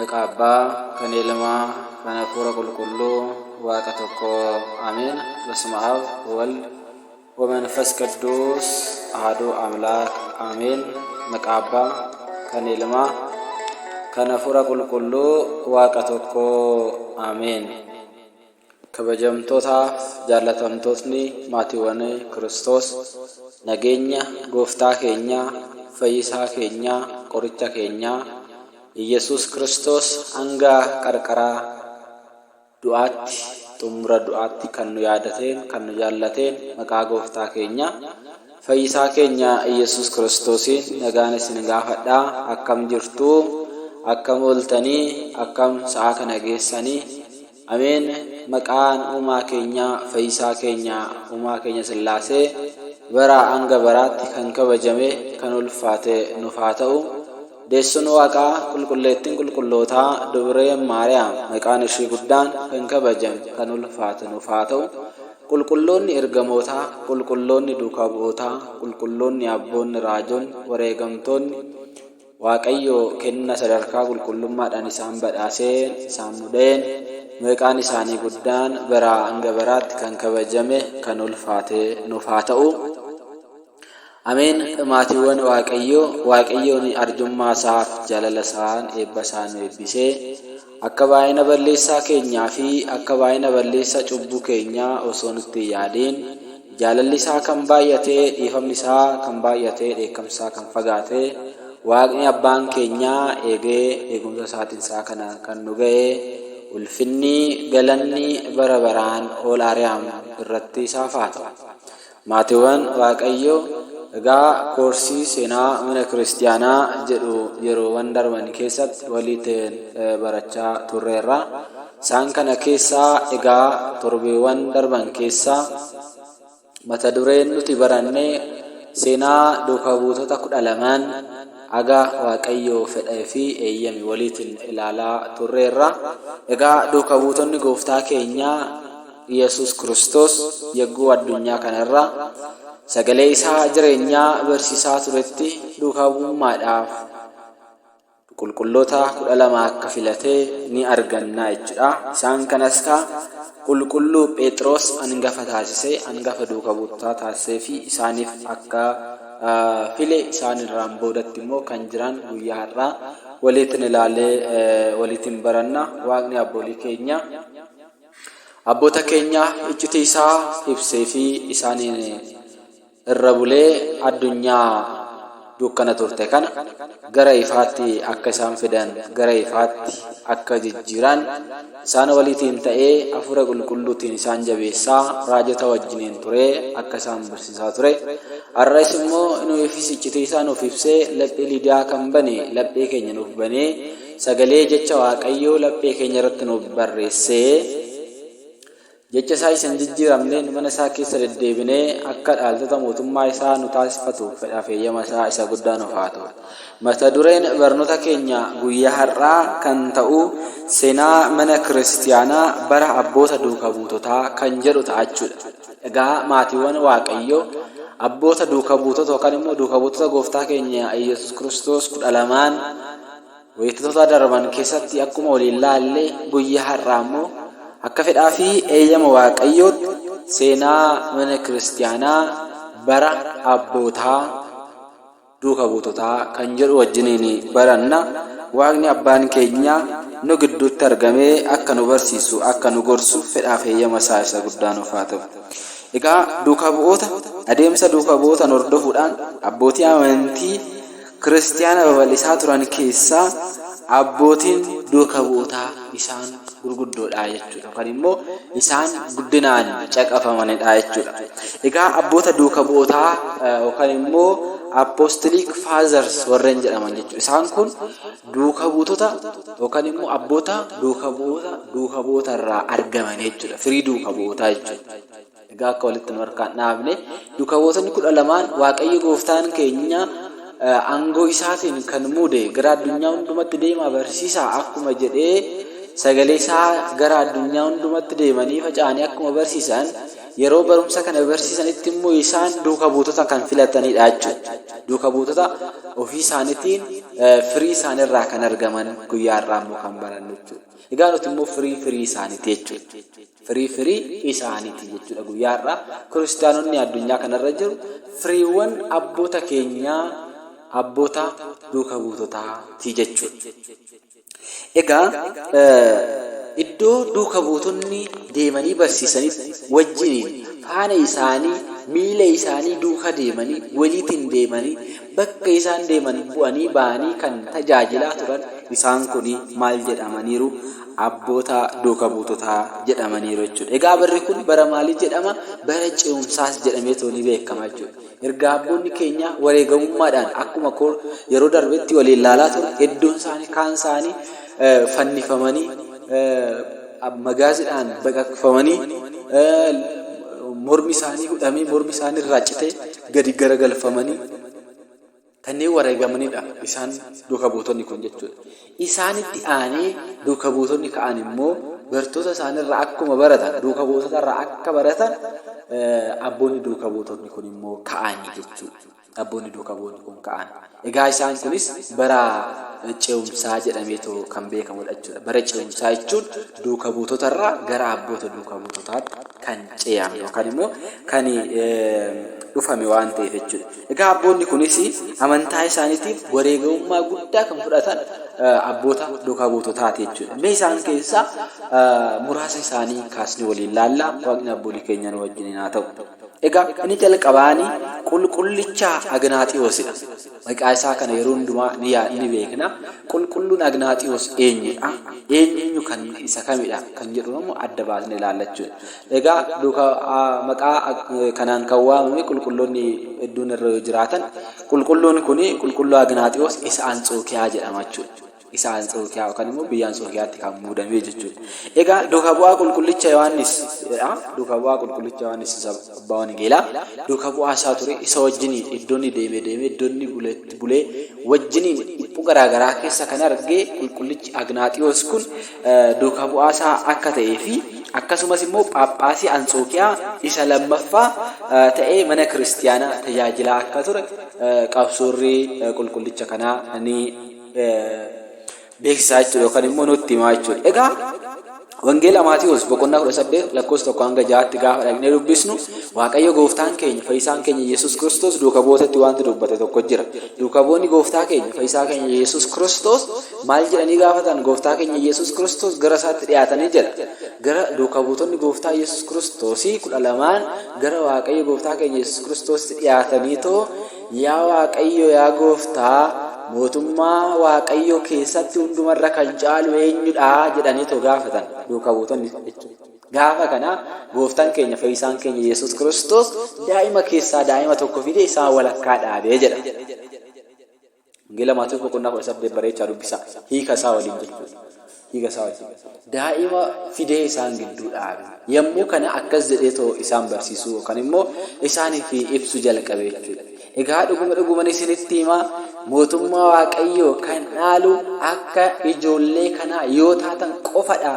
Maqaa Abbaa, kan Ilmaa, kan Hafuura Qulqulluu, Waaqa tokko, Ameen. በስመ አብ ወወልድ ወመንፈስ ቅዱስ አሐዱ አምላክ አሜን። Maqaa Abbaa, kan Ilmaa, kan Hafuura Qulqulluu, Waaqa tokko, Ameen. Kabajamtootaaf jaallatamtootni maatiiwwan Kiristoos, nageenya gooftaa keenyaa, fayyisaa keenyaa, qoricha keenyaa Iyyasuus Kiristoos hanga qarqaraa du'aatti, xumura du'aatti kan nu yaadateen, kan nu jaallateen, maqaa gooftaa keenya fayyisaa keenya Iyyasuus Kiristoosiin nagaan isin gaafadhaa. Akkam jirtuu? Akkam ooltanii? Akkam sa'a kana geessanii? Ameen. Maqaan uumaa keenyaa, fayyisaa keenya, uumaa keenya Sillaasee bara hanga baraatti kan kabajame, kan ulfaate nuuf haa ta'u. Deessuun Waaqaa, qulqulleettiin qulqullootaa, Dubreen Maariyaam maqaan ishii guddaan kan kabajame, kan ulfaate nuuf haa ta'u. Qulqulloonni ergamootaa, qulqulloonni duukaa bu'ootaa, qulqulloonni abboonni, raajonni, wareegamtoonni, Waaqayyo kenna sadarkaa qulqullummaadhaan isaan badhaaseen, isaan mudeen, maqaan isaanii guddaan baraa hanga baraatti kan kabajame, kan ulfaate nuuf haa ta'u. Ameen. Maatiiwwan Waaqayyoo, Waaqayyoon arjummaa isaaf jaalala isaan eebba isaa nu eebbisee, akka baay'ina balleessaa keenyaa fi akka baay'ina balleessaa cubbuu keenyaa osoo nutti hin yaadiin, jaalalli isaa kan baay'ate, dhiifamni isaa kan baay'ate, dheekkamsi isaa kan fagaate, Waaqni abbaan keenyaa eegee eegumsa isaatiin isaa kana kan nu ga'e, ulfinni galanni bara baraan ol Aariyaam irratti isaaf haa ta'u. Maatiiwwan Waaqayyoo, egaa koorsii seenaa mana kiristiyaanaa jedhu yeroowwan darban keessatti waliitiin barachaa turreerra. Isaan kana keessaa egaa torbeewwan darban keessaa mata dureen nuti baranne seenaa duuka buutota 12n aga Waaqayyo fedhee fi eeyyame waliitiin ilaalaa turreerra. Egaa duuka buutonni gooftaa keenyaa Yesuus Kiristoos yagguu addunyaa kanarra sagalee isaa jireenyaa barsiisaa turetti duukaa bu'ummaadhaaf qulqulloota 12 akka filate ni arganna jechuudha. Isaan kanas ka qulqulluu Pheexiroos angafa taasisee, angafa duuka buutotaa taasisee fi isaaniif akka file, isaan irraan boodatti immoo kan jiran guyyaa har'aa waliitiin ilaalee waliitiin baranna. Waaqni abboolii keenya, abboota keenya iccitii isaa ibsee fi isaaniin irra bulee addunyaa dukkana turte kana gara ifaatti akka isaan fidan, gara ifaatti akka jijjiiran isaan waliitiin ta'ee, hafuura qulqulluutiin isaan jabeessaa, raajota wajjiniin turee akka isaan barsiisaa ture, har'as immoo nuufis iccitii isaa nuuf ibsee, laphee Liidiyaa kan bane laphee keenya nuuf banee, sagalee jecha Waaqayyoo laphee keenya irratti nuuf barreessee, jecha isaa isa hin jijjiiramneen mana isaa keessa deddeebinee akka dhaaltota mootummaa isaa nu taasifatu fedhaaf eeyyama isaa isa guddaa nuuf haa ta'u. Mata dureen barnoota keenya guyyaa har'aa kan ta'u seenaa mana kiristiyaanaa bara abboota duuka buutotaa kan jedhu ta'a jechuudha. Egaa maatiiwwan Waaqayyoo, abboota duuka buutota yookaan immoo duuka buutota gooftaa keenya Iyyasuus Kiristoos 12n wayitoota darban keessatti akkuma waliin laalle, guyyaa har'aa immoo akka fedhaa fi eeyyama Waaqayyootti seenaa mana kiristiyaanaa bara abbootaa duuka buutotaa kan jedhu wajjiniin baranna. Waaqni abbaan keenya nu gidduutti argamee akka nu barsiisu, akka nu gorsu fedhaaf eeyyama isaa isa guddaa nuuf haa ta'u. Egaa duuka bu'oota, adeemsa duuka bu'ootan hordofuudhaan abbootii amantii kiristiyaana babal'isaa turan keessaa abbootiin duuka bu'ootaa isaan gurguddoodha jechuudha. Yookaan immoo isaan guddinaan caqafamanidha jechuudha. Egaa abboota duuka bu'ootaa yookaan immoo apostolic fathers warreen jedhaman jechuudha. Isaan kun duuka buutota yookaan immoo abboota duuka bu'oota duuka bu'oota irraa argaman jechuudha. Firii duuka bu'ootaa jechuudha. Egaa akka walitti nu harkaan dhaabne, duuka buutonni 12n Waaqayyo gooftaan keenya aangoo isaatiin kan muude, gara addunyaa hundumatti deemaa barsiisaa akkuma jedhee sagalee isaa gara addunyaa hundumatti deemanii faca'anii akkuma barsiisan, yeroo barumsa kana barsiisanitti immoo isaan duuka buutota kan filatanidha jechuudha. Duuka buutota ofii isaaniitiin firii isaaniirraa kan argaman guyyaa har'aa immoo kan barannu jechuudha. Egaa nuti immoo firii firii isaaniiti jechuudha. Firii firii isaaniiti jechuudha guyyaa har'aa kiristaanonni addunyaa kanarra jiru firiiwwan abboota keenyaa abboota duuka buutotaati jechuudha. Egaa iddoo duuka buutonni deemanii barsiisanitti wajjiniin faana isaanii miila isaanii duuka deemanii waliitiin deemanii bakka isaan deeman bu'anii ba'anii kan tajaajilaa turan isaan kun maal jedhamaniiru? Abboota duuka buutotaa jedhamaniiru jechuudha. Egaa barri kun bara maalii jedhama? Bara ce'umsaas jedhameetoo ni beekama jechuudha. Erga abboonni keenya wareegamummaadhaan akkuma yeroo darbetti waliin ilaalaa ture hedduun isaanii kaan isaanii fannifamanii, magaaziidhaan baqaqfamanii, mormi isaanii hudhamee mormi isaanii irraa citee gadi garagalfamanii kanneen wareegamanidha isaan duuka buutonni kun jechuudha. Isaanitti aanee duuka buutonni ka'an immoo bartoota isaaniirraa akkuma baratan, duuka buutota irraa akka baratan abboonni duuka buutonni kun immoo ka'anii jechuudha. Abboonni duuka buutonni kun ka'an. Egaa isaan kunis bara ce'umsaa jedhameetoo kan beekamudha jechuudha. Bara ce'umsaa jechuun duuka buutotarraa gara abboota duuka buutotaatti kan ce'ame yookaan immoo kan dhufame waan ta'eef jechuudha. Egaa abboonni kunis amantaa isaaniitiif wareegamummaa guddaa kan fudhatan abboota duuka buutotaati jechuudha. Mee isaan keessaa muraasa isaanii kaasnee waliin laalla. Waaqni abboolii keenya nu wajjiniin haa ta'u. Egaa inni jalqabaani qulqullicha Agnaaxiyoosidha. Maqaa isaa kana yeroo hundumaa ni beekna. Qulqulluun Agnaaxiyoos eenyudha? Eenyu kan isa kamidha? Kan jedhu immoo adda baasnee ilaalla jechuudha. Egaa duuka maqaa kanaan kan waamame qulqulloonni hedduun irra yoo jiraatan, qulqulluun kun qulqulluu Agnaaxiyoos isa Antsookiyaa jedhama jechuudha. Isa Antsookiyaa yookaan immoo biyya Antsookiyaatti kan muudame jechuudha. Egaa duuka bu'aa qulqullicha Yohaannis jedha. Duuka bu'aa qulqullicha Yohaannis isa abbaa wangeelaa duuka bu'aa isaa ture. Isa wajjiniin iddoo inni deeme deeme, iddoo inni buletti bulee, wajjiniin dhiphuu garaagaraa keessa kan arge qulqullichi Agnaaxiyoos kun duuka bu'aa isaa akka ta'ee fi akkasumas immoo Phaaphaasii Antsookiyaa isa lammaffaa ta'ee mana kiristiyaanaa tajaajilaa akka ture qabsoorri qulqullicha kanaa ni beeksisaa jechuudha yookaan immoo nutti himaa jechuudha. Egaa Wangeela Maatiyoos boqonnaa 18 lakkoofsa 1 hanga 6tti gaafa dhaqnee dubbisnu, Waaqayyo gooftaan keenya fayyisaan keenya Yesuus Kiristoos duuka bu'ootatti wanti dubbate tokko jira. Duuka bu'oonni gooftaa keenya fayyisaa keenya Yesuus Kiristoos maal jedhanii gaafatan? Gooftaa keenya Yesuus Kiristoos gara isaatti dhiyaatanii jedha. Gara duuka buutonni gooftaa Yesuus Kiristoosii 12n gara Waaqayyo gooftaa keenya Yesuus Kiristoositti dhiyaatanii too, "Yaa Waaqayyo, yaa gooftaa, mootummaa Waaqayyoo keessatti hundumarra kan caalu eenyudha?" jedhanii too gaafatan duuka buutonni jechuudha. Gaafa kana gooftaan keenya fayyisaan keenya Yesuus Kiristoos daa'ima keessaa daa'ima tokko fidee isaan walakkaa dhaabee jedha. Wangeela Maatiyoos boqonnaa 18 bareechaa dubbisaa. Hiika isaa waliin jechuudha. Hiika isaa waliin. Daa'ima fidee isaan gidduu dhaabe. Yommuu kana akkas jedhee too isaan barsiisuu yookaan immoo isaaniif ibsu jalqabe jechuudha. "Egaa dhuguma dhuguman isinitti himaa, mootummaa Waaqayyoo kan dhaalu akka ijoollee kanaa yoo taatan qofadha,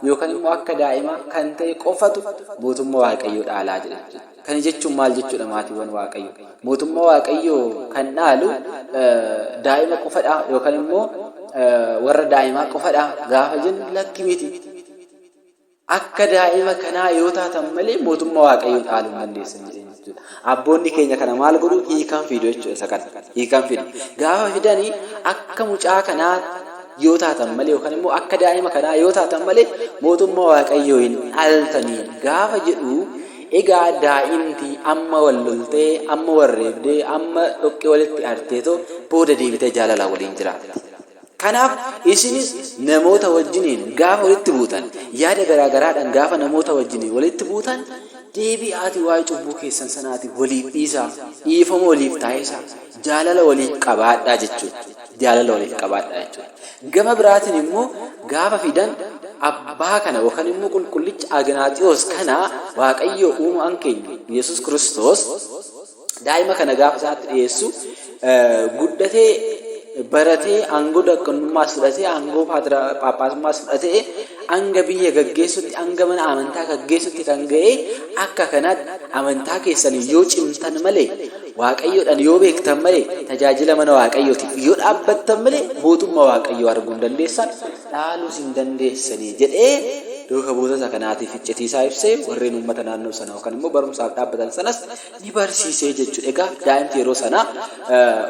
yookaan immoo akka daa'imaa kan ta'e qofatu mootummaa Waaqayyoo dhaalaa" jedhe jechuudha. Kana jechuun maal jechuudha, maatiiwwan Waaqayyoo? Mootummaa Waaqayyoo kan dhaalu daa'ima qofadha yookaan immoo warra daa'imaa qofadha gaafa jennu, lakki miti. Akka daa'ima kanaa yoo taatan malee mootummaa Waaqayyoo dhaaluu hin dandeessan jedheen jechuudha. Abboonni keenya kana maal godhu? Hiikan fidu jechuudha isa kana. Hiikan fidu. Gaafa fidanii akka mucaa kanaa yoo taatan malee yookaan immoo akka daa'ima kanaa yoo taatan malee mootummaa Waaqayyoo hin dhaaltanii gaafa jedhu, egaa daa'imti amma wal loltee, amma wal reebdee, amma dhoqqee walitti arteetoo booda deebitee jaalalaa waliin jiraatti. Kanaaf isinis namoota wajjiniin gaafa walitti buutan, yaada garaa garaadhaan gaafa namoota wajjiniin walitti buutan, deebi'aatii waa'ee cubbuu keessan sanaatiif waliif dhiisaa, dhiifama waliif taasisaa, jaalala waliif qabaadhaa jechuudha. Jaalala waliif qabaadhaa jechuudha. Gama biraatiin immoo gaafa fidan abbaa kana yookaan immoo qulqullicha Agnaaxiyoos kana, Waaqayyo uumaan keenya Yesuus Kiristoos daa'ima kana gaafa isaatti dhiyeessu guddatee baratee aangoo daqqannummaas fudhatee aangoo phaaphaasummaas fudhatee hanga biyya gaggeessutti hanga mana amantaa gaggeessutti kan ga'e akka kanaatti amantaa keessan yoo cimtan malee Waaqayyoodhaan yoo beektan malee tajaajila mana Waaqayyootiif yoo dhaabbattan malee mootummaa Waaqayyoo arguu hin dandeessan dhaaluus hin dandeessanii jedhee duuka buutota kanaatiif iccitii isaa ibsee warreen uummata naannoo sana yookaan immoo barumsaaf dhaabbatan sanas ni barsiisee jechuudha. Egaa daa'imti yeroo sanaa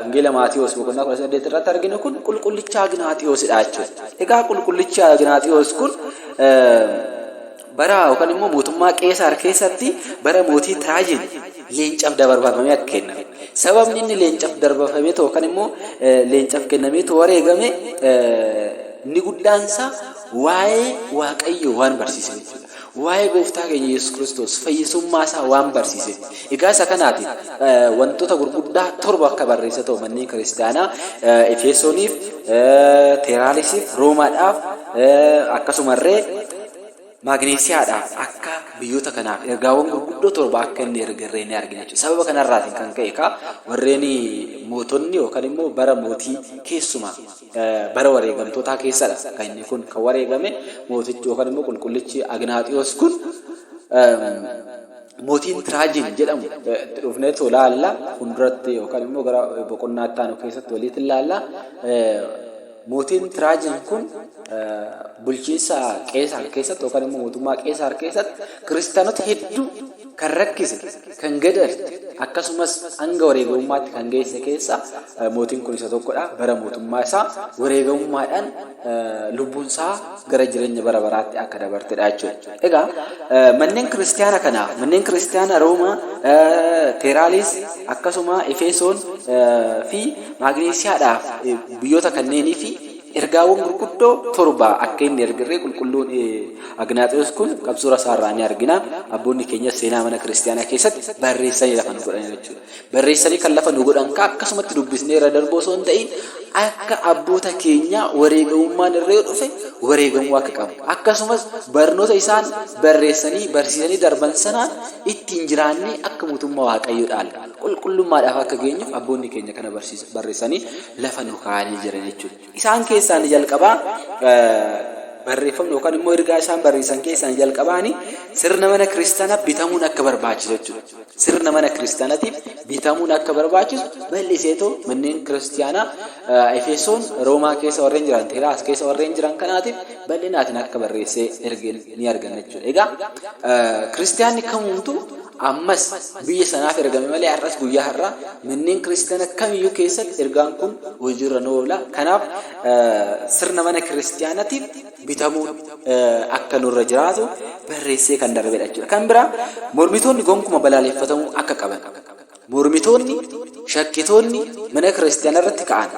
Wangeela Maatiyoos boqonnaa 18 irratti arginu kun qulqullicha Agnaaxiyoosidha jechuudha. Egaa qulqullichi Agnaaxiyoos kun bara yookaan immoo mootummaa Qeesaar keessatti bara mootii Tiraajiin leencaaf dabarfamee akka kenname. Sababni inni leencaaf darbafamee ta'u yookaan immoo leencaaf kennamee ta'u wareegame inni guddaan isaa waa'ee Waaqayyoo waan barsiise jechuudha. Waa'ee gooftaa keenya Yesuus Kiristoos fayyisummaa isaa waan barsiiseef. Egaa isa kanaatiif wantoota gurguddaa torba akka barreesse ta'u manneen kiristaanaa Efesooniif, Teeraalisiif, Roomaadhaaf akkasumarree Maagneesiyaadhaaf akka biyyoota kanaaf ergaawwan gurguddoo torba akka inni ergerree ni argina jechuudha. Sababa kanarraatiin kan ka'e kaa warreen mootonni yookaan immoo bara mootii keessumaa bara wareegamtootaa keessadha kan inni kun kan wareegame mootichi yookaan immoo qulqullichi Agnaaxiyoos kun mootiin Tiraajiin jedhamu itti dhufneetu laalla fuulduratti yookaan immoo gara boqonnaa itti aanu keessatti walitti laalla. Mootiin Tiraajiin kun bulchiinsa Qeesaar keessatti yookaan immoo mootummaa Qeesaar keessatti kiristaanota hedduu kan rakkise, kan gadarte, akkasumas hanga wareegamummaatti kan geesse keessa mootiin kun isa tokkodha. Bara mootummaa isaa wareegamummaadhaan lubbuun isaa gara jireenya bara baraatti akka dabartedha jechuudha. Egaa manneen kiristaana kanaaf manneen kiristaana Roomaa, Teeraaliis akkasuma Efesoon fi Maagneesiyaadhaaf biyyoota kanneenii fi ergaawwan gurguddoo torba akka inni ergerree qulqulluun Agnaaxiyoos kun qabsuura isaarraa ni argina. Abboonni keenya seenaa mana kiristaanaa keessatti barreessanii lafa nu godhan jechuudha. Barreessanii kan lafa nu godhan ka akkasumatti dubbisnee irra darbuu osoo hin ta'in akka abboota keenyaa wareegamummaan irra yoo dhufe wareegamuu akka qabu. Akkasumas barnoota isaan barreessanii barsiisanii darban sanaan ittiin jiraannee akka mootummaa Waaqayyoo dhaalla. Qulqullummaadhaaf akka geenyuuf abboonni keenya kana barreessanii lafa nu kaa'anii jiran jechuudha. Isaan keessaa inni jalqabaa barreeffamni yookaan immoo ergaa isaan barreessan keessaa inni jalqabaani sirna mana kiristaanaa bitamuun akka barbaachisu jechuudha. Sirna mana kiristaanaatiif bitamuun akka barbaachisu bal'iseetoo manneen kiristaanaa Efesoon, Roomaa keessa warreen jiran, Teraas keessa warreen jiran kanaatiif bal'inaatiin akka barreessee erge ni arganna jechuudha. Egaa kiristaanni kamuumtuu Ammas biyya sanaaf ergame malee har'as guyyaa har'aa manneen kiristiyaana kamiyyuu keessatti ergaan kun hojiirra ni oola. Kanaaf sirna mana kiristiyaanatiif bitamuun akka nurra jiraatu barreessee kan darbedha jechuudha. Kan biraa mormitoonni gonkuma balaaleffatamuu akka qaban. Mormitoonni, shakkitoonni mana kiristiyaana irratti ka'an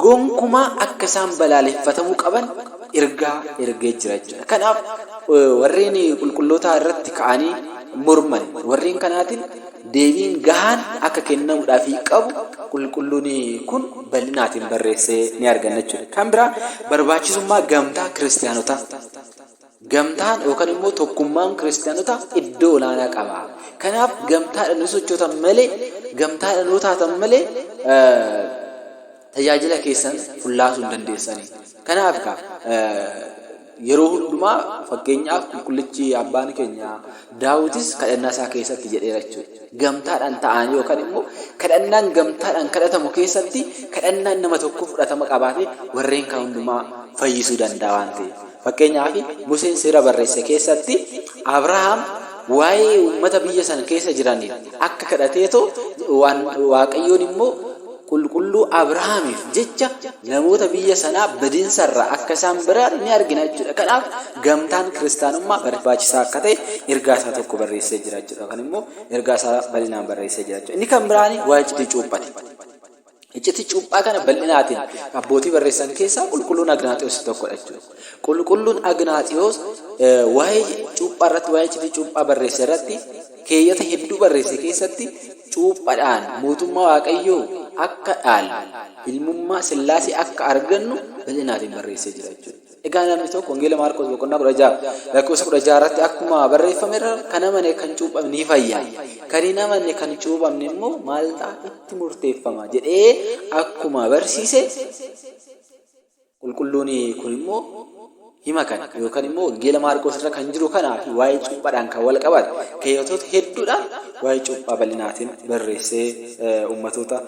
gonkumaa akka isaan balaaleffatamuu qaban ergaa ergee jira jechuudha. Kanaaf warreen qulqullootaa irratti ka'anii morman warreen kanaatiin deebiin gahaan akka kennamuudhaafii qabu qulqulluun kun bal'inaatiin barreessee ni arganna jechuudha. Kan biraa barbaachisummaa gamtaa kiristiyaanotaa. Gamtaan yookaan immoo tokkummaan kiristiyaanotaa iddoo olaanaa qaba. Kanaaf gamtaadhaan yoo sochootan malee gamtaadhaan yoo taatan malee tajaajila keessan fullaasuu hin dandeessanii. Kanaaf egaa yeroo hundumaa fakkeenyaaf qulqullichi abbaan keenya Daawitis kadhannaa isaa keessatti jedheera jechuudha. Gamtaadhaan ta'anii yookaan immoo kadhannaan gamtaadhaan kadhatamu keessatti kadhannaan nama tokko fudhatama qabaatee warreen kaan hundumaa fayyisuu danda'a waan ta'eef. Fakkeenyaaf Museen seera barreesse keessatti Abrahaam waa'ee uummata biyya sana keessa jiraniif akka kadhateetoo waan Waaqayyoon immoo qulqulluu Abrahaamiif jecha namoota biyya sanaa badiinsarraa akka isaan baraare ni argina jechuudha. Kanaaf gamtaan kiristaanummaa barbaachisaa akka ta'e ergaa isaa tokko barreessee jira jechuudha. Yookaan immoo ergaa isaa bal'inaan barreessee jira jechuudha. Inni kan biraan waa'ee iccitii cuuphati. Iccitii cuuphaa kana bal'inaatiin abbootii barreessan keessaa qulqulluun Agnaaxiyoos tokkodha jechuudha. Qulqulluun Agnaaxiyoos waa'ee cuuphaa irratti waa'ee iccitii cuuphaa barreesse irratti keeyyata hedduu barreesse keessatti cuuphadhaan mootummaa Waaqayyoo akka dhaallu ilmummaa Sillaasee akka argannu bal'inaatiin barreessee jira jechuudha. Egaa namni tokko Wangeela Maarqos boqonnaa 16 lakkoofsa 16 irratti akkuma barreeffame irra kan amane kan cuuphame ni fayya. Kan hin amanne kan cuuphamne immoo maal ta'a itti murteeffama jedhee akkuma barsiise qulqulluun kun immoo hima kana yookaan immoo Wangeela Maarqos irra kan jiru kanaa fi waa'ee cuuphaadhaan kan wal qabate keeyyatoota hedduudhaan waa'ee cuuphaa bal'inaatiin barreessee ummatoota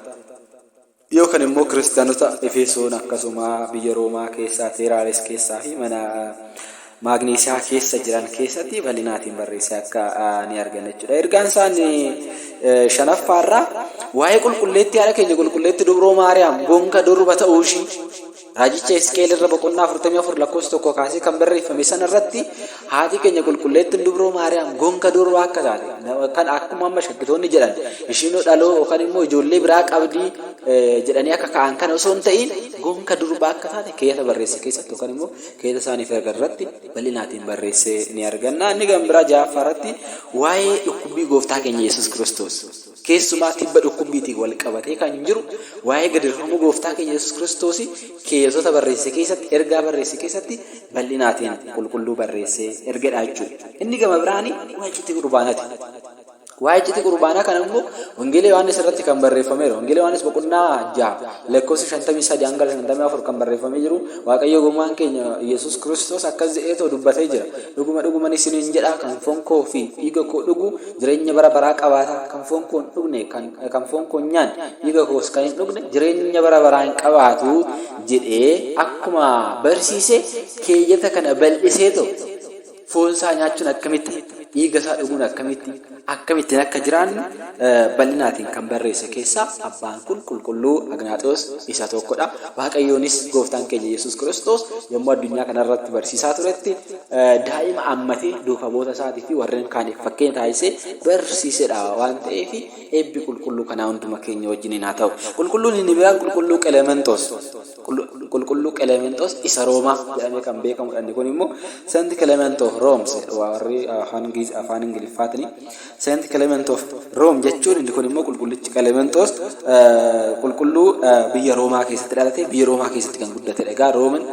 Yookan immoo Kiristaanota Efesoon akkasuma biyya Roomaa keessaa Teeraares keessaa fi mana Maagneesiyaa keessa jiran keessatti bal'inaatiin barreesse akka ni arganna jechuudha. Ergaan isaa inni shanaffaarraa waa'ee qulqulleettii haadha keenya qulqulleetti dubroo Maariyaam gonka durba ta'uu ishii Raajicha Hisqi'eel irra boqonnaa 44 lakkoofsa 1 kaasee kan barreeffame sana irratti haati keenya qulqulleettiin dubroo Maariyaam gonka durbaa akka taate kan akkuma amma shakkitoonni jedhan ishiinoo dhaloo yookaan immoo ijoollee biraa qabdii jedhanii akka ka'an kana osoo hin ta'in gonka durbaa akka taate keeyata barreesse keessatti yookaan immoo keeyata isaaniif erga irratti bal'inaatiin barreessee ni arganna. Inni kan biraa ja'affaa irratti waa'ee dhukkubbii gooftaa keenya Yesuus Kiristoos. Keessumaa tibba dhukkubbiitiin wal qabatee kan jiru waa'ee gadirfamuu Gooftaa keenya Yesuus Kiristoosii keeyyatoota barreesse keessatti, ergaa barreesse keessatti bal'inaatiin qulqulluu barreessee ergedha jechuudha. Inni gama biraani waa'ee iccitii qurbaanati. Waa'ee iccitii qurbaanaa kana immoo Wangeela Yohaannis irratti kan barreeffameera. Wangeela Yohaannis boqonnaa 6 lakkoofsa 53 hanga 54 kan barreeffamee jiru Waaqayyo gomaan keenya Yesuus Kiristoos akkas jedheetoo dubbatee jira. Dhuguma dhuguman isiniin jedha kan foon koo fi dhiiga koo dhugu jireenya bara baraa qabaata, kan foon koo hin dhugne, kan, kan foon koo hin nyaanne, dhiiga koos kan hin dhugne jireenya bara baraa hin qabaatu jedhee akkuma barsiise keeyyata kana bal'iseetoo foon isaa nyaachuun akkamitti, dhiiga isaa dhuguun akkamitti, akkamittiin akka jiraannu bal'inaatiin kan barreesse keessaa abbaan kun qulqulluu Agnaaxiyoos isa tokkodha. Waaqayyoonis gooftaan keenya Yesuus Kiristoos yommuu addunyaa kanarratti barsiisaa turetti daa'ima ammatee duuka bu'oota isaatii fi warreen kaaniif fakkeenya taasisee barsiisedha waan ta'eef eebbi qulqulluu kanaa hunduma keenya wajjiniin haa ta'u. Qulqulluun inni biraan qulqulluu Qelementoos. Qulqulluu Qelementoos isa Roomaa jedhamee kan beekamudha. Inni kun immoo Saint Clement of Rome warri afaan Giiz afaan Ingiliffaatiin Saint Clement of Rome jechuun inni kun immoo qulqullichi Qelementoos qulqulluu biyya Roomaa keessatti dhalate biyya Roomaa keessatti kan guddatedha. Egaa Roomin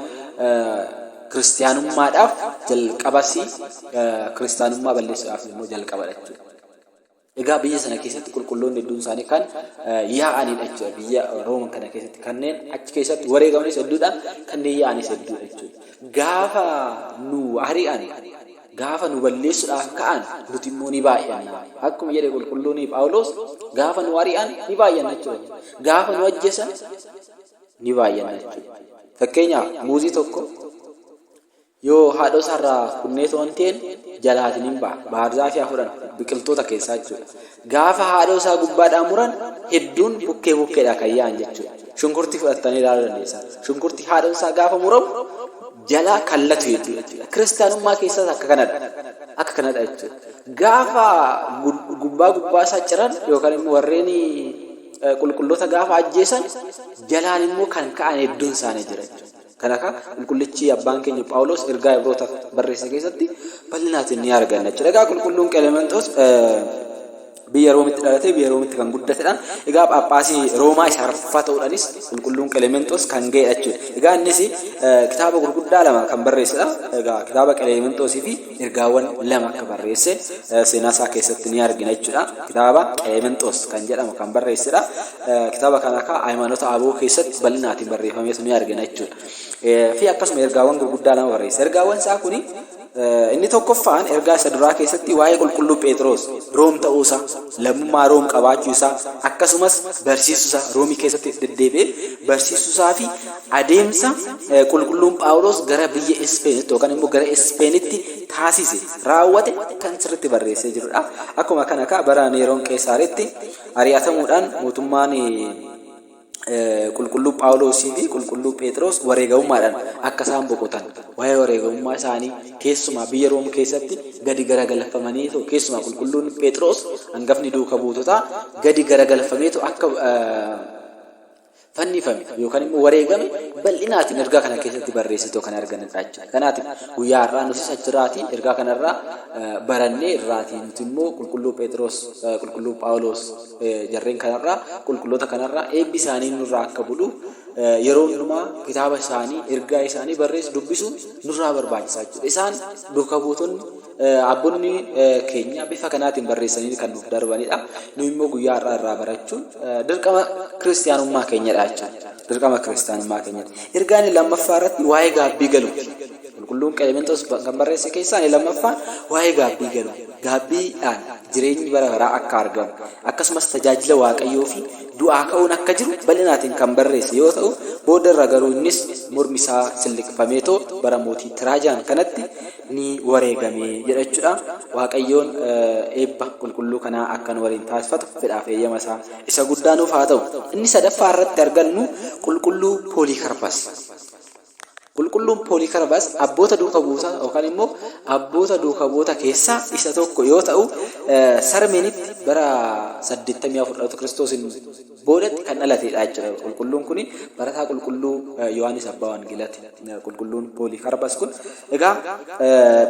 kiristiyaanummaadhaaf jalqabas kiristiyaanummaa balleessuudhaaf immoo jalqabadha jechuudha. Egaa biyya sana keessatti qulqulloonni hedduun isaanii kan yaa'anidha jechuudha. Biyya Rooman kana keessatti kanneen achi keessatti wareegamanis hedduudha, kanneen yaa'anis hedduudha jechuudha. Gaafa nu ari'an, gaafa nu balleessuudhaaf ka'an nuti immoo ni baay'anna. Akkuma jedhe qulqulluun Phaawulos gaafa nu ari'an ni baay'anna jechuudha. Gaafa nu ajjeesan ni baay'anna jechuudha. Fakkeenyaaf muuzii tokko Yoo haadhoo isaarraa kunnee toonteen jalaatiin hin baha. Baarzaafii haa fudhan biqiltoota keessaa jechuudha. Gaafa haadhoo isaa gubbaadhaa muran hedduun bukkee bukkeedhaa kan yaa'an jechuudha. Shunkurtii fudhattanii ilaaluu dandeessan. Shunkurtii haadhoon isaa gaafa muramu jalaa kallatu jechuudha. Kiristaanummaa keessaas akka kanadha. Akka kanadha jechuudha. Gaafa gubbaa gubbaa isaa ciran yookaan immoo warreen qulqulloota gaafa ajjeesan jalaan immoo kan ka'an hedduun isaanii jira jechuudha. Kana ka qulqullichi abbaan keenya Phaawulos ergaa Ibrootaaf barreesse keessatti bal'inaatiin ni arganna jechuudha. Egaa qulqulluun Qelemenxoos biyya Roomitti dhalatee biyya Roomitti kan guddatedha. Egaa Phaaphaasii Roomaa isa arfaffaa ta'uudhaanis qulqulluun Qelemenxoos kan ga'edha jechuudha. Egaa innis kitaaba gurguddaa lama kan barreessedha. Egaa kitaaba Qelemenxoosii fi ergaawwan lama akka barreesse seenaa isaa keessatti ni argina jechuudha. Kitaaba Qelemenxoos kan jedhamu kan barreessedha. Kitaaba kana akka Hayimaanota Aboo keessatti bal'inaatiin barreeffameetu ni argina jechuudha. Fi akkasuma ergaawwan gurguddaa lama barreesse. Ergaawwan isaa kuni inni tokkoffaan ergaa isa duraa keessatti waa'ee qulqulluu Pheexiroos Room ta'uu isaa, lammummaa Room qabaachuu isaa, akkasumas barsiisuu isaa Roomii keessatti deddeebi'ee barsiisuu isaa fi adeemsa qulqulluun Phaawulos gara biyya Ispeenitti yookaan immoo gara Ispeenitti taasise raawwate kan sirriitti barreessee jirudha. Akkuma kana kaa bara Neeroon Qeesaaritti ari'atamuudhaan mootummaan qulqulluu Phaawulosii fi qulqulluu Pheexiroos wareegamummaadhaan akka isaan boqotan waa'ee wareegamummaa isaanii keessumaa biyya Room keessatti gadi garagalfamaniitu keessumaa qulqulluun Pheexiroos hangafni duuka buutotaa gadi garagalfameetu akka fannifame yookaan immoo wareegame bal'inaatiin ergaa kana keessatti barreessitoo kan arganidha jechuudha. Kanaatiif guyyaa har'aa nutis achirraatii ergaa kanarraa barannee irraatii nuti immoo qulqulluu Pheexiroos, qulqulluu Phaawulos jarreen kanarraa qulqulloota kanarraa eebbi isaanii nurraa akka bulu yeroo hundumaa kitaaba isaanii, ergaa isaanii barreessu dubbisuun nurraa barbaachisaa jechuudha. Isaan duuka buutonni abboonni keenya bifa kanaatiin barreessanii kan nuuf darbanidha. Nu immoo guyyaa har'aa irraa barachuun dirqama kiristiyaanummaa keenyadha jechuudha. Dirqama kiristiyaanummaa keenyadha. Ergaa inni lammaffaa irratti waa'ee gaabbii galuuti. Qulqulluun Qelementoos kan barreesse keessaa inni lammaffaan waa'ee gaabbii galuu. Gaabbiidhaan jireenyi bara baraa akka argamu akkasumas tajaajila Waaqayyoo fi du'aa ka'uun akka jiru bal'inaatiin kan barreesse yoo ta'u, booda irra garuu innis mormi isaa silliqfameetoo bara mootii Tiraajaan kanatti ni wareegame jedha jechuudha. Waaqayyoon eebba qulqulluu kanaa akka nu waliin taasifatu fedhaaf eeyyama isaa isa guddaa nuuf haa ta'u. Inni sadaffaa irratti argannu qulqulluu Pooliikarpas. Qulqulluun Pooliikarbas abboota duuka buusaa yookaan immoo abboota duuka bu'oota keessaa isa tokko yoo ta'u, Sarmeenitti bara 84 dhaloota Kiristoosiin boodatti kan dhalateedha jechuudha. Qulqulluun kun barataa qulqulluu Yohaannis Abbaa Wangeelaati. Qulqulluun Pooliikarbas kun egaa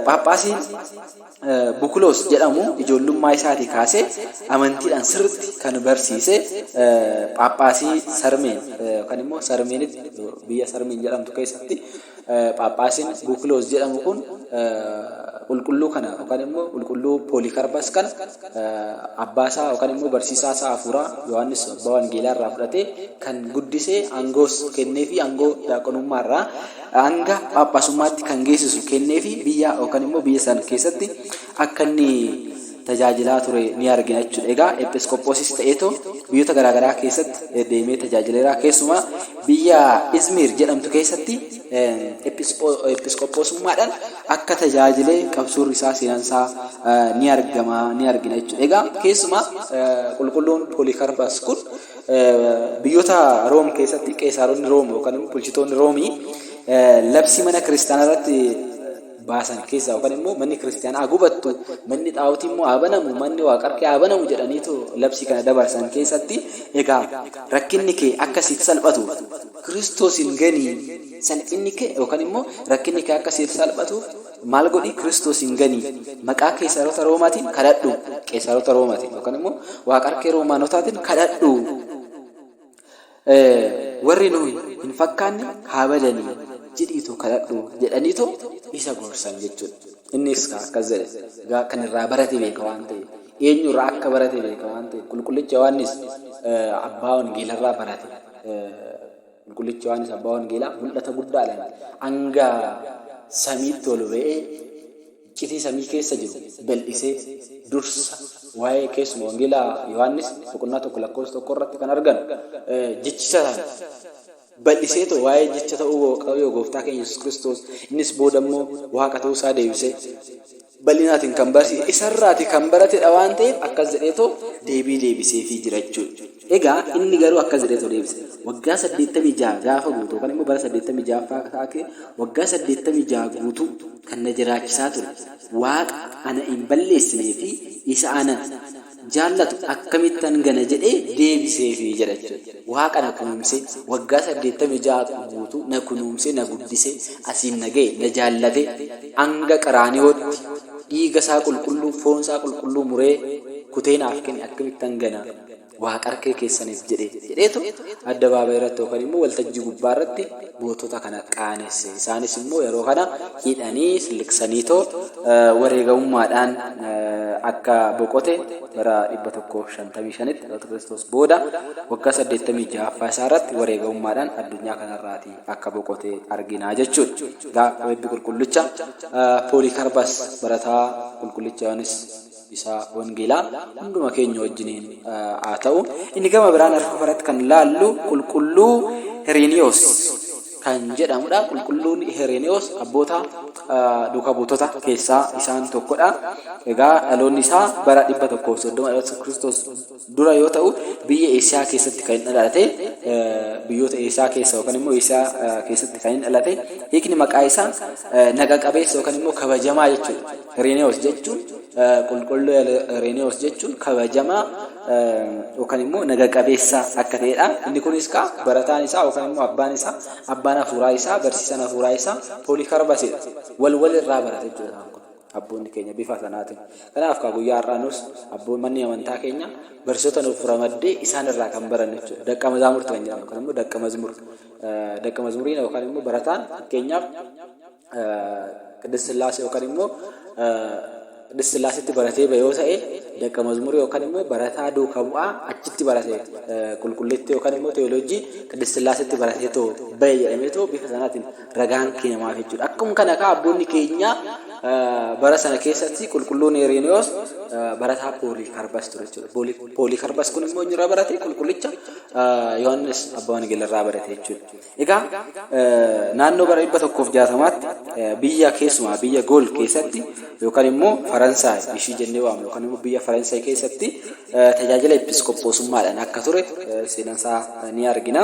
Phaaphaasiin Bukuloos jedhamu ijoollummaa isaatii kaasee amantiidhaan sirriitti kan barsiise Phaaphaasii Sarmeen yookaan immoo Sarmeenitti biyya Sarmeen jedhamtu keessatti Phaaphaasiin Bukuloos jedhamu kun qulqulluu kana yookaan immoo qulqulluu Pooliikarbas kana abbaa isaa yookaan immoo barsiisaa isaa hafuuraa Yohaannis abbaa wangeelaa irraa fudhatee kan guddisee aangoos kennee fi aangoo daaqonummaa irraa hanga Phaaphaasummaatti kan geessisu kenneefi biyya yookaan immoo biyya san keessatti akka inni tajaajilaa ture ni argina jechuudha. Egaa Episkopoosis ta'eetoo biyyoota garaagaraa keessatti deemee tajaajileera. Keessumaa biyya Izmiir jedhamtu keessatti Episkopoosummaadhaan akka tajaajilee qabsuurri isaa seenaan isaa ni argama ni argina jechuudha. Egaa keessumaa qulqulluun Poolikarpas kun Biyyoota Room keessatti qeesaaronni Room yookaan immoo bulchitoonni Roomii labsii mana kiristaanaa irratti baasan keessaa yookaan immoo manni kiristaanaa haa gubattu, manni xaa'otii immoo haa banamu, manni waaqarkee haa banamu jedhaniitu labsii kana dabarsan keessatti egaa rakkinni kee akka siif salphatuuf Kiristoos hin ganii salphinni kee yookaan immoo rakkinni kee akka siif salphatuuf Maal godhi Kiristoosiin gani, maqaa Qeesaarota Roomaatiin kadhadhu, Qeesaarota Roomaatiin yookaan immoo waaqarkee Roomaanotaatiin kadhadhu. Warri nuyi hin fakkaanne haa badanii jedhiitoo kadhadhu jedhaniitoo isa gorsan jechuudha. Innis akkas jedhe, egaa kan irraa barate beeka waan ta'eef, eenyu irraa akka barate beeka waan ta'eef, qulqullicha Yohaannis abbaa wangeelarraa barate. Qulqullichi Yohaannis Abbaa Wangeelaa mul'ata guddaadhaan hanga samiitti ol ba'ee iccitii samii keessa jiru bal'isee dursa waa'ee keessuma Wangeela Yohaannis boqonnaa 1 lakkoofsa 1 irratti kan argan jechisa sana bal'isee too waa'ee jecha ta'uu Waaqayyoo gooftaa keenya Yesuus Kiristoos innis booda immoo waaqa ta'uu isaa deebisee bal'inaatiin kan barsiise isarraati kan baratedha waan ta'eef akkas jedheetoo deebii deebiseefii jira jechuudha. Egaa inni garuu akkas jedheetoo deebise. Waggaa 86 gaafa guutu yookaan immoo bara 86ffaa taatee waggaa 86 guutuu kan na jiraachisaa ture Waaqa ana hin balleessinee fi isa ana jaallatu akkamittan gana jedhee deebiseefii jedha jechuudha. Waaqa na kunuunsee waggaa 86 guutuu na kunuunsee na guddisee asiin na ga'e na jaallatee hanga qaraaniyootti dhiiga isaa qulqulluu foon isaa qulqulluu muree kutee naaf kenne akkamittan gana waaqa harkee keessaniif jedhee jedheetu addabaabayii irratti yookaan immoo waltajjii gubbaa irratti gootota kana qaanesse. Isaanis immoo yeroo kana hidhanii silliqsaniitoo wareegamummaadhaan akka boqote bara 155tti dhaloota Kiristoos booda waggaa 86ffaa isaa irratti wareegamummaadhaan addunyaa kanarraatii akka boqote argina jechuudha. Egaa eebbi qulqullicha Pooliikarbas barataa qulqullicha Yohaannis isa wangeelaa hunduma keenya wajjiniin haa ta'u. Inni gama biraan arfafa irratti kan laallu qulqulluu Hiriiniyoos kan jedhamudha. Qulqulluun Hiriiniyoos abboota duuka buutota keessaa isaan tokkodha. Egaa dhaloonni isaa bara 130 dhaloota Kiristoos dura yoo ta'u biyya Eesiyaa keessatti kan inni dhalate biyyoota Eesiyaa keessa yookaan immoo Eesiyaa keessatti kan inni dhalate hiikni maqaa isaa naga qabeessa yookaan immoo kabajamaa jechuudha. Irenewoos jechuun qulqulluu Irenewoos jechuun kabajamaa yookaan immoo naga qabeessa akka ta'edha. Inni kunis kaa barataan isaa yookaan immoo abbaan isaa abbaan hafuuraa isaa barsiisaan hafuuraa isaa Poolikarbasidha. Wal wal irraa barate jechuudha isaan kun. Abboonni keenya bifa sanaatiin. Kanaaf kaa guyyaa har'aa nus manni amantaa keenya barsiisota nuuf ramaddee isaan irraa kan barannu jechuudha. Daqqa mazaamurti kan jedhamu yookaan immoo daqqa mazmur. Daqqa mazmuriin yookaan immoo barataan fakkeenyaaf Qiddist Sillaasee yookaan immoo Qiddist Sillaaseetti baratee ba'e yoo ta'e daqqa mazmurii yookaan immoo barataa duuka bu'aa achitti barate qulqulleetti yookaan immoo teoloojii Qiddist Sillaaseetti baratee too ba'e jedhamee too bifa sanaatiin ragaan kennamaaf jechuudha. Akkuma kana kaa abboonni keenya bara sana keessatti qulqulluun Ireeniyoos barataa Pooliikarbas ture jechuudha. Pooliikarbas kun immoo eenyurraa barate? Qulqullicha Yohaannis Abbaa Wangeelarraa barate jechuudha. Egaa naannoo bara 160tti biyya keessumaa biyya Gool keessatti yookaan immoo Faransaay ishii jennee waamnu yookaan immoo biyya Faransaay keessatti tajaajila episkoppoosummaadhaan akka ture seenansaa ni argina.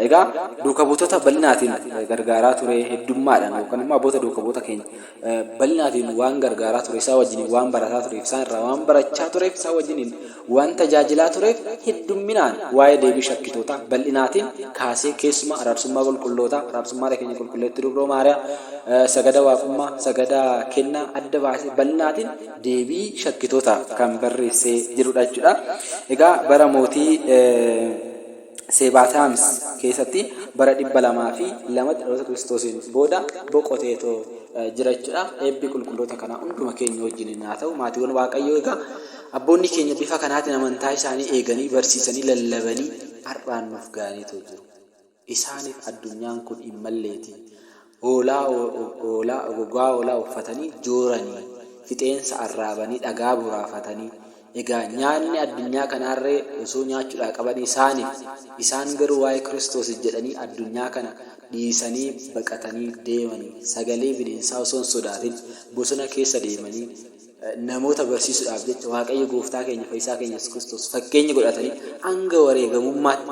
Egaa duuka buutota bal'inaatiin gargaaraa ture heddummaadhaan yookaan immoo abboota duuka buutota keenya bal'inaatiin waan gargaaraa ture isaa wajjiniin waan barataa tureef isaan irraa waan barachaa tureef isaa wajjiniin waan tajaajilaa tureef heddumminaan waa'ee deebii shakkitootaa bal'inaatiin kaasee keessumaa araarsummaa qulqullootaa araarsummaa keenya qulqulleettii dubroo maariyaa sagada waaqummaa sagada kennaa adda baasee bal'inaatiin deebii shakkitootaa kan barreessee jirudha jechuudha. Egaa bara mootii Seebaataams keessatti bara 202tti dhaloota Kiristoosiin booda boqoteetoo jira jechuudha. Eebbi qulqulloota kanaa hunduma keenya wajjiniin haa ta'u. Maatiiwwan Waaqayyoo egaa abboonni keenya bifa kanaatiin amantaa isaanii eeganii barsiisanii lallabanii har'aan nuuf ga'aniitoo jiru. Isaaniif addunyaan kun hin malleetii. Hoolaa hoolaa gogaa hoolaa uffatanii jooranii, fixeensa arraabanii, dhagaa boraafatanii. Egaa nyaanni addunyaa kanaarree osoo nyaachuudhaa qabanii isaaniif, isaan garuu waa'ee Kiristoosiif jedhanii addunyaa kana dhiisanii baqatanii deemanii, sagalee bineensaa osoo hin sodaatin bosona keessa deemanii, namoota barsiisuudhaaf jecha Waaqayyo gooftaa keenya fayyisaa keenya Yesuus Kiristoos fakkeenya godhatanii hanga wareegamummaatti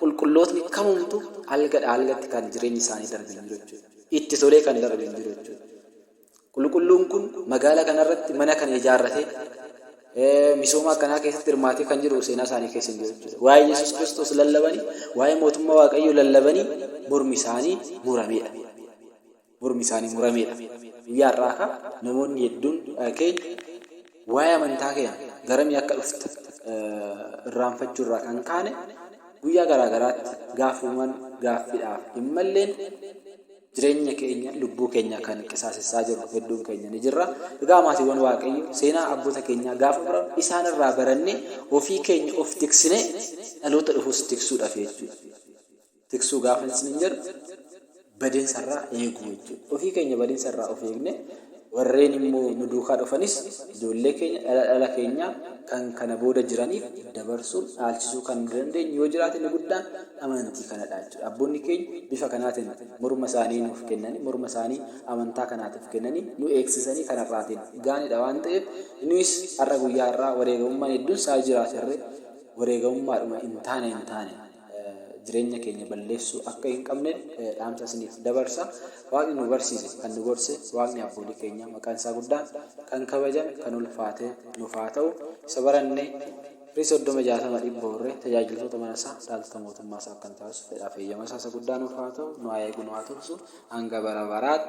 qulqullootni kamumtu algadha algatti kan jireenyi isaanii darbe hin jiru jechuudha. Itti tolee kan darbe hin jiru jechuudha. Qulqulluun kun magaala kanarratti mana kana ijaarratee misooma akkanaa keessatti hirmaatee kan jiru seenaa isaanii keessa hin jiru jechuudha. Waa'ee Yesuus Kiristoos lallabanii, waa'ee mootummaa Waaqayyoo lallabanii mormi isaanii murameedha. Mormi isaanii murameedha. Guyyaa har'aa kaa namoonni hedduun keenya waa'ee amantaa keenya garamii akka dhufte irraanfachuu irraa kan kaane guyyaa garaa garaatti gaaffiiwwan gaaffiidhaaf hin malleen jireenya keenya lubbuu keenya kan qisaasessaa jirru hedduun keenya ni jirra. Egaa maatiiwwan Waaqayyo seenaa abboota keenyaa gaafa barannu isaan irraa barannee ofii keenya of tiksinee dhaloota dhufus tiksuudhaaf jechuudha. Tiksuu gaafa isiniin jedhu badinsa irraa eeguu jechuudha. Ofii keenya badinsa irraa of eegne warreen immoo nu duukaa dhufanis ijoollee keenya dhala dhala keenyaa kan kana booda jiraniif dabarsuun dhaalchisuu kan nu dandeenyu yoo jiraate inni guddaan amantii kanadha jechuudha. Abboonni keenya bifa kanaatiin morma isaanii nuuf kennanii morma isaanii amantaa kanaatiif kennanii nu eegsisanii kanarraatiin gaanidha waan ta'eef nuyis har'a guyyaa har'aa wareegamummaan hedduun isaa jiraaterree wareegamummaadhuma hin taane hin taane jireenya keenya balleessuu akka hin qabne dhaamsa isiniif dabarsa. Waaqni nu barsiise, kan nu gorse, Waaqni abboolii keenya maqaan isaa guddaan kan kabajame, kan ulfaate nuuf haa ta'u. Isa baranne firii 30 60 dhibba horree tajaajiltoota mana isaa dhaaltota mootummaa isaa akkan taasisu fedhaaf eeyyama isaa isa guddaa nuuf haa ta'u. Nu haa eegu, nu haa tursu hanga bara baraatti.